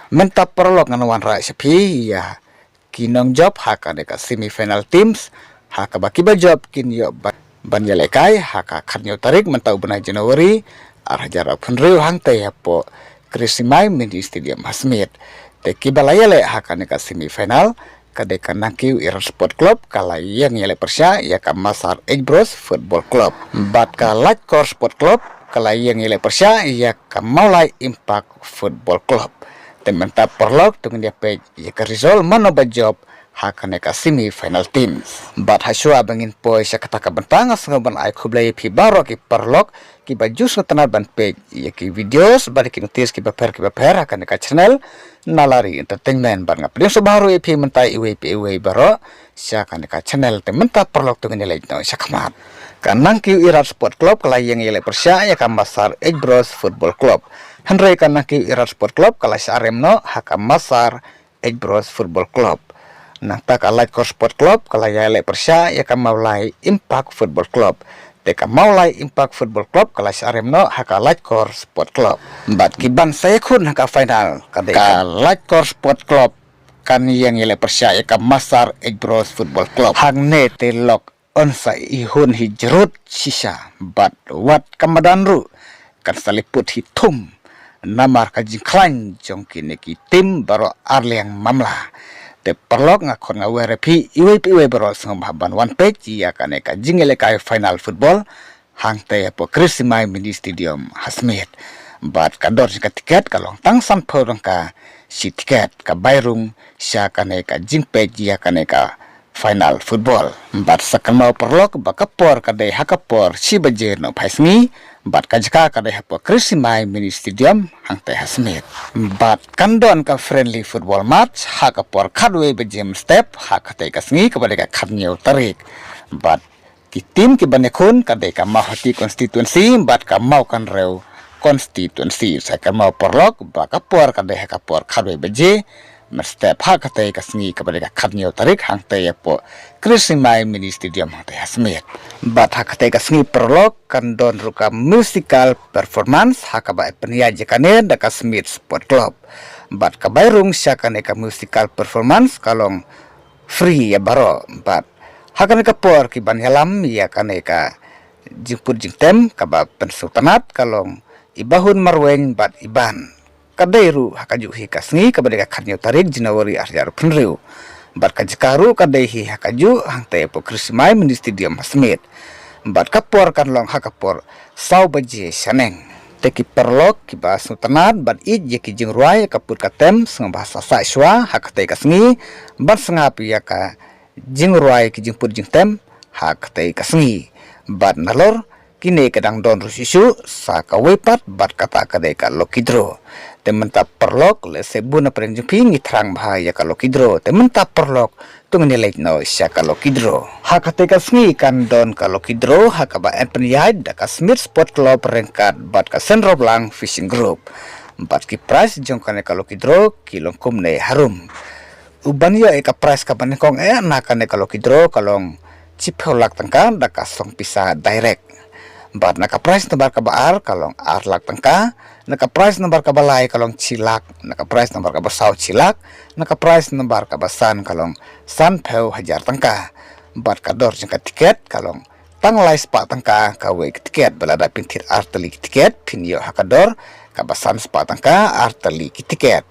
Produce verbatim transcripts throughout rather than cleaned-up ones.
Mynta paralok ngan wanrah sha phi ïa ki nongjop ha kane ka semi final teams, ha kaba kiba jop kin ïoh ban, ban ïalehkai ha ka khatñiew tarik mynta u bnai January ar hajar arphew hynriew hangtei hapoh Krismai Mini Stadium ha Smit. Te kiba la ïaleh ha kane ka semi final ka dei ka Nangkiew Irat Sport Club, ka la ïeng ïaleh pyrshah ïa ka Massar H Bros Football Club. Bad ka Laitkor Sport Club ka la ïeng ïaleh pyrshah ïa ka Mawlai Impact Football Club. Te mynta paralok to ngin ïa peit ïa ka result mano ba jop ha kane ka semi final teams. Bad ha shuwa ba ngin poi sha kata ka bynta nga sngew ban ai khublei ïa phi baroh ki paralok kiba ju sngewtynnat ban peit ïa ki videos bad ki notice kiba pher kiba pher ha kane ka channel Nalari Entertainment. Bad nga pdiang sngewbha ruh ïa phi mynta iwei pa iwei baroh sha kane ka channel. Te mynta paralok to ngin ïa leit noh sha khmat. Ka Nangkiew Irat Sport Club ka la ïeng ïaleh pyrshah ïa ka Massar H Bros Football Club. Hynrei ka Nangkiew Irat Sport Club ka la shah rem noh ha ka Massar H Bros Football Club. Nangta ka Laitkor Sport Club ka la ïaleh pyrshah ïa ka Mawlai Impact Football Club. Te ka Mawlai Impact Football Club ka la shah rem noh ha ka Laitkor Sport Club. Bad ki ban sa ïakhun ha ka final ka dei ka Laitkor Sport Club kan ïeng ïaleh pyrshah ïa ka Massar H Bros Football Club. Hangne te lok yn sa ihun hi jrut shisha bad wat ka madan ruh kan sa liput hi thum namar ka jingkhlaiñ jong kine ki team baroh arliang mamla. Te paralok nga khot nga wer ïa phi iwei pa iwei baroh sngewbha ban wan peit ïa kane ka jingïalehkai final football hangtei hapoh Krismai Mini Stadium ha Smit. Bad ka dor jong ka tiket ka long tang sanphew tyngka shi tiket, ka bai rung sha kane ka jingpeit ïa kane ka final football. Bad sa kynmaw paralok ba ka por ka dei ha ka por shi baje nohphai sngi, bad ka jaka ka dei hapoh Krismai Mini Stadium hangtei ha Smit. Bad kan don ka friendly football match ha ka por khatwei baje mynstep ha katei ka sngi kaba dei ka khatñiew tarik. Bad ki team kiban ïakhun ka dei ka Mawhati Constituency bad ka Mawkynrew Constituency. Sa kynmaw paralok ba ka por ka dei ha ka por khatwei baje mynstep ha katei ka sngi kaba dei ka khatñiew tarik hangtei hapoh Krismai Mini Stadium hangtei ha Smit. Bad ha katei ka sngi paralok kan don ruh ka musical performance ha kaba ai pynïaid ïa kane da ka Smit Sport Club. Bad ka bai rung sha kane ka musical performance ka long free ïa baroh. Bad ha kane ka por kiban ïalam ïa kane ka jingput jingtem kaba pynsngewtynnat ka long i Bahun Marwein bad i Ban. Ka dei ruh ha kajuh hi ka sngi kaba dei ka khatñiew tarik January ar hajar arphew hynriew. Bad ka jaka ruh ka dei hi ha kajuh hangtei hapoh Krismai Mini Stadium ha Smit. Bad ka por kan long ha ka por saw baje shaneng. Te ki paralok kiba sngewtynnat ban ïeit ïa ki jingrwai ka put ka tem sngewbha sa sah shuwa ha katei ka sngi ban sngap ïa ka jingrwai ki jingput jingtem ha katei ka sngi. Bad nalor kine ka dang don ruh shisha sa kawei pat bad kata ka dei ka lucky draw. Te mynta paralok lehse bun na pdeng jong phi ngi thrang bha ïa ka lucky draw. Te mynta paralok to ngin ïa leit noh sha ka lucky draw. Ha katei ka sngi kan don ka lucky draw ha kaba ai pynïaid da ka Smit Sport Club ryngkat bad ka Senroblang Fishing Group. Bad ki prize jong kane ka lucky draw ki long kumne harum. Uban ïoh ïa ka prize kaba nyngkong eh na kane ka lucky draw ka long shiphew lak tyngka da ka song pisa direct. Bad na ka prize number kaba ar ka long ar lak tyngka, na ka prize number kaba lai ka long shi lak, na ka prize number kaba saw shi lak, na ka prize number kaba san ka long sanphew hajar tyngka. Bad ka dor jong ka tiket ka long tang lai spah tyngka kawei ka tiket, bad lada phin thied ar tylli ki tiket phin ïoh ha ka dor kaba san spah tyngka ar tylli ki tiket.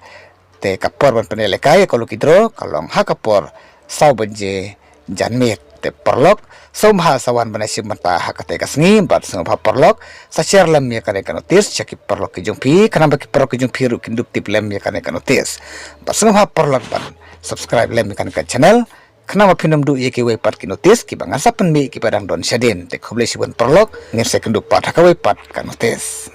Te ka por ban pynïalehkai ïa ka lucky draw ka long ha ka por saw baje janmiet. Te paralok sngewbha sa wan ban ïashim bynta ha katei ka sngi bad sngewbha paralok sa share lem ïa kane ka notice sha ki paralok ki jong phi, khnang ba ki paralok ki jong phi ruh kin dup tip lem ïa kane ka notice. Bad sngewbha paralok ban subscribe lem ïa kane ka channel khnang ba phin ym duh ïa kiwei pat ki notice kiba ngan sa pynmih kiba dang don shadien. Te khublei shibun paralok, ngin sa ïakynduh pat ha kawei pat ka notice.